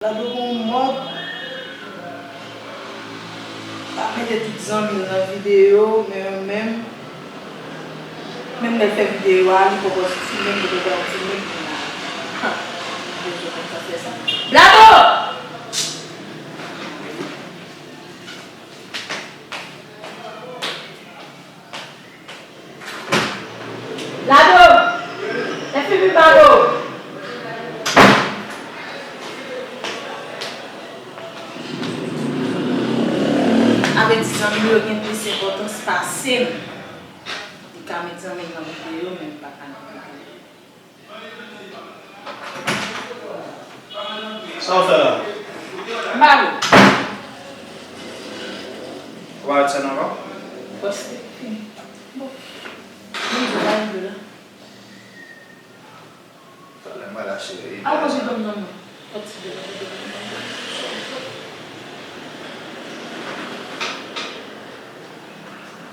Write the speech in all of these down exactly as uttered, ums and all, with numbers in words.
Lado gon mòd. Pa mete tout zanmi l nan videyo, men menm, menm lè l fè videyo a, li poko filme, li poko filme, kounye a. Ha! Li bezwen konn sa fè sa. Lado! Lado! Fè figi Lado! Avèti zanmi m yo gen plis enpòtans pase m. Li ka met zanmi l nan videyo, men m pa ka nan videyo. Sa w fè la? M pa vle. Ou pa ret sèn ankò? Pwèske fini. Bon. Mwen di w pa vle la. Talè m pral achte. Al manje banm nan non. Yon ti de.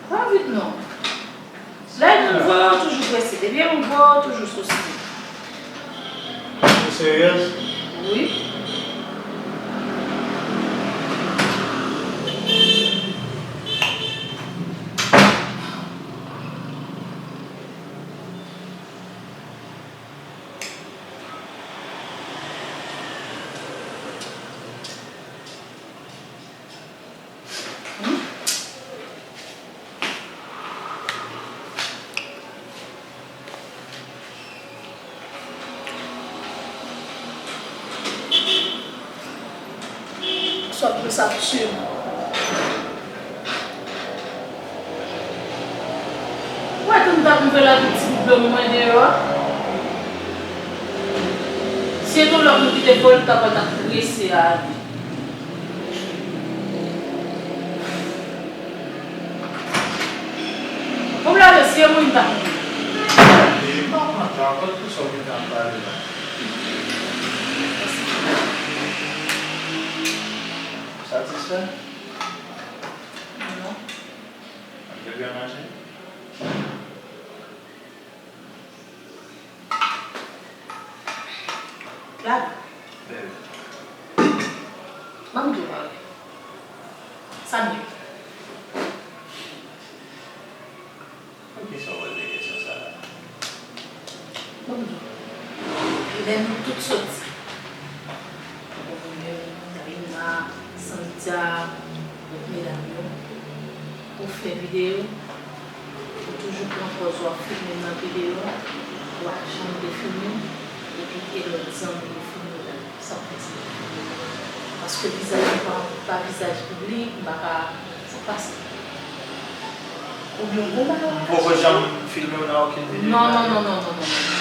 Pa vit non. Lè moun voye yo toujou prese. Depi moun voye yo toujou sou stil. Ou seryez? Wi. Sòt plis ap tye m. Ou wè tout m t ap mouve lavi ti bout dlo mwen deyò a? Si se t yon lòt moun ki te voye l, m t ap wè t ap prese ale. Ou vle ale, si se mwen, m t ap mouve. Li pa kontan, kòt pou sa w gentan pale la. Satisfè? Non. Ap byen manje? Klab. Bèl. Ban m di w bagay. Sa m ye? Poukisa w poze kesyon sa la? Ban m di w. Lè nou tout soti, Romeo, Taïna, Sandra, lòt medam yo, ou fè videyo, ou toujou pran pòz w ap filme nan videyo a, ou pa janm defilme, epi e lòt zanmi yo filme w, sa w fè sa? Paske vizaj ou pa, pa vizaj piblik, m pa ka, sa k pase? Oubyen w gon bagay w ap kache? M poko janm filme w nan okenn videyo. Non, non, non, non, non, non, non.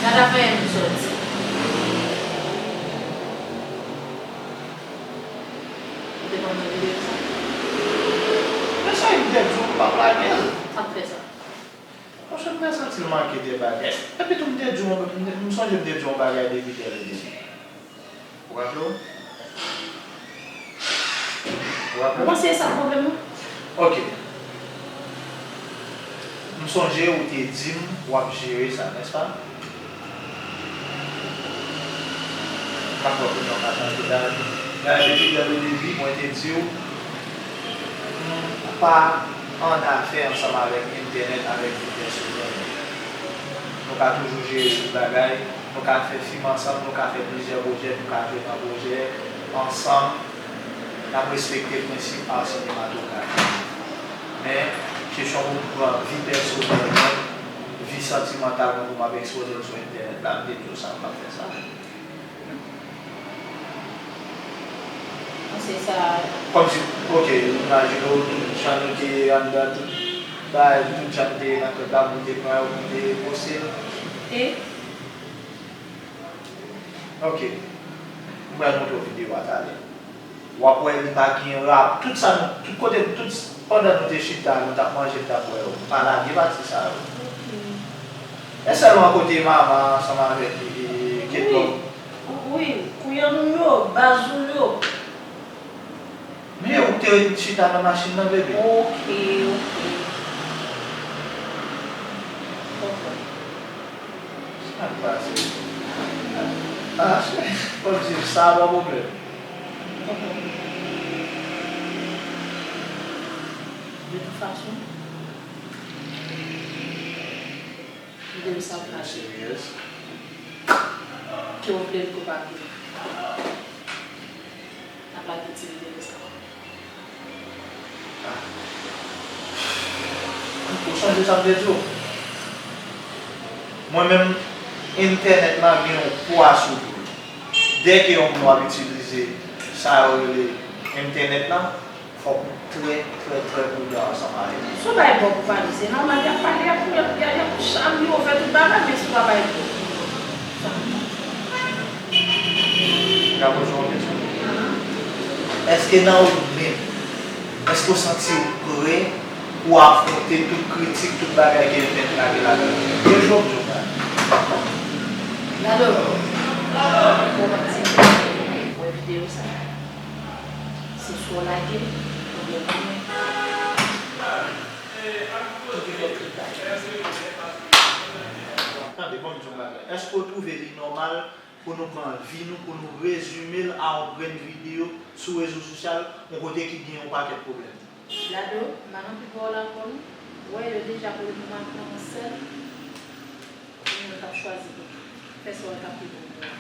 Gad avè m sòti. Ou te konn nan videyo sa? Men sa m te di w, m p ap lage l. Sa k fè sa? Paske m te santi l manke de bagay. Epi tou m te di w, m, m sonje m te di w yon bagay depi dè le debi. Ou raple w? Ou raple w? Ou panse e sa k pwoblèm nan? Ok. M sonje ou te di m w ap jere sa, nèspa? M pa kwè kounye a w ka tande la. Dayè, depi dè le debi, mwen te di w, m pa annafè ansanm avèk entènèt, avèk vi pèsonèl. Nou ka toujou jere tout bagay, nou ka fè fim ansanm, nou ka fè plizyè pwojè, nou ka jwe nan pwojè ansanm. N ap respekte prensip ar sinematografik. Men, kesyon pou m pran vi pèsonèl mwen, vi santimantal mwen pou m ap ekspoze l sou entènèt la, m te di w sa, m p ap fè sa. Panse sa. Kòmsi, ok, imajine w, tout jan nou te anndan, tout bagay, tout jan nou te ye nan tèt la, pou nou te pran yo, pou nou te poste l. E? Ok. M pral montre w videyo a talè. W ap wè li pa gen rap. Tout sa, tout kote, tout, pandan nou te chita, nou t ap manje, m t ap wè yo. M pa lage pati sa yo. Ok. E sèlman kote mama ansanm avèk, e, e, Ketòm. Wi, wi, kouyan nou yo, baz nou yo. Men ou te chita nan machin nan, bebe. Ok, ok. Konprann. Sa k pase? Ah, kòmsi sa pa pwoblèm. De tout fason, videyo sa ap lage. Ke w vle l ke w pa vle l, n ap lage ti videyo sa. Ou sonje sa m te di w? Mwen menm, entènèt la gen yon pwa sou do l. Dèke yon moun w ap itilize sa yo rele entènèt la, fòk ou trè, trè, trè pridan ansanm avèk li. Si w bay bò pou pale, se nòmal, y ap pale, y ap, y ap, y ap, y ap, y ap ouvè tout bagay, men si w pa bay bò. Gabo, se yon kesyon. Èske nan ou menm, èske w santi w prè pou w afwonte tout kritik, tout bagay ke entènèt la gen ladan l? Yon jou w ap di w bagay. Gado, kòman ti wè videyo sa? Se swa w lage, oubyen w konnen. Tout ipokrit la. Tande, ban m di w bagay. Èske w twouve li nòmal pou nou pran vi nou, pou nou rezime l a yon grenn videyo sou rezo sosyal, yon kote ki gen yon pakèt pwoblèm? Dado, m pa nan pi pa w lakòl ou. Ou wè, yo deja kole pou m al pran yon sèl. Ou menm k ap chwazi pou ou. Fè sa w wè k ap pi bon pou ou.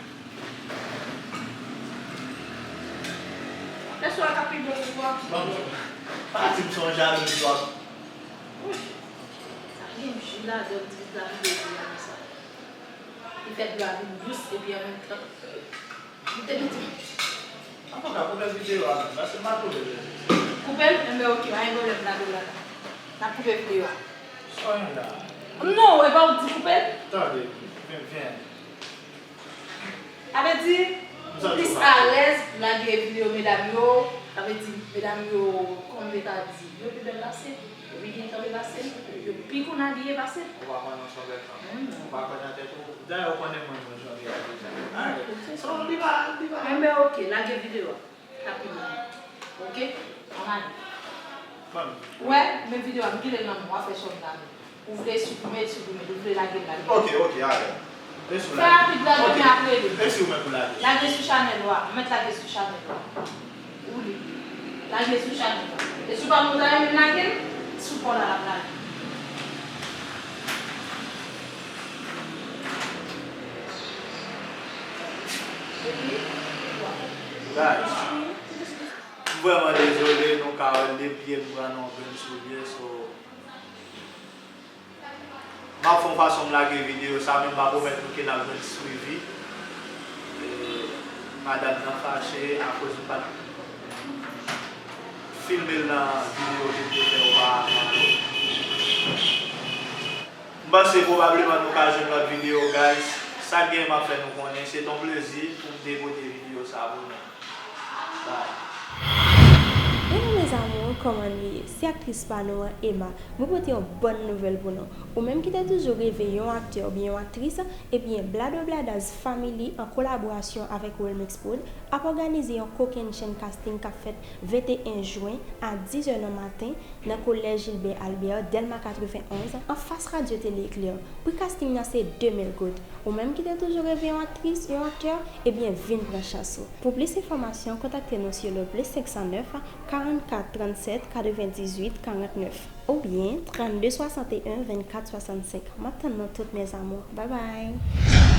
Fè sa w wè k ap pi bon pou ou. Bon, pa di m se yon jalouzi w ap. Wouch! Sa gen ji ladan l, di m ta vide ji a konsa. Li fè dlo a vin dous epi an menm tan, li te piti. Antouka, koupe videyo a menm, paske m pa twouve l. Koupe l? Enben, oke, pa gen pwoblèm, n a dwe la. N ap koupe videyo a. Sa w gen la? Non, e pa w di koupe l? Tande, vin, vin. Sa vle di, ou plis alèz pou lage videyo medam yo, sa vle di, medam yo, kòman m ta di, yo pi bèl pase. Yo pi byen kanpe pase m, yo pi konn abiye pase m. Ou pa konn yon sòvèt non. Ou pa kwè nan tèt ou. Dayè, ou konnen mwen, mwen, jan m ye a deja. Alright. So, li pa, li pa. Enben, oke, lage videyo a. Rapidman. Oke? Ann ale. Ban m. Ou wè, men videyo a, m kite l nan men w, w a fè chòm nan men w. Ou vle siprime l, siprime l. Ou vle lage l, lage l. Oke, oke, alright. Fè rapid la, demen ap rele. E si ou menm pou lage? Lage sou chanèl ou a. Ou mèt lage sou chanèl ou a. Ou li. Lage sou chanèl ou a. E si w pa konn ta renmen lage l, sou pa w la l ap lage. Guys, m vrèman dezole, nou ka wè l depi yè m pran nan yon grenn soulye, so, m ap fè yon fason m lage videyo sa, men m pa pwomèt nou ke n ap jwenn swivi. E, madanm nan fache akoz m pa t filme l nan videyo ke m te fè oparavan yo. M panse pwobableman nou ka jwenn lòt videyo, guys. Sa k genyen, m ap fè nou konnen. Se t on plezi pou m te pote videyo sa pou nou. Bye. Hello mes amours, kòman nou ye? Se aktris pa nou an, Emma. Mwen pote yon bòn nouvèl pou nou. Ou menm ki te toujou reve yon aktè oubyen yon aktris, ebyen, Blado Bladas Family, an kolaborasyon avèk Wilmix Prod, ap òganize yon kokennchenn casting k ap fèt venteyen jen a dizè nan maten nan Kolèj Gilbert Albert, Dèlma katrevenn onz, anfas Radyo Tele Eklè. Pri casting nan se de mil goud. Ou menm ki te toujou reve yon aktris, yon aktè, ebyen, vin pran chans ou. Pou plis enfòmasyon, kontakte nou sou le plus cinq cent neuf, quarante-quatre trente-sept quatre-vingt-dix-huit quarante-neuf oubyen trannde swasanteyen vennkat swasannsenk. M ap tann nou tout, mes amours. Bye bye!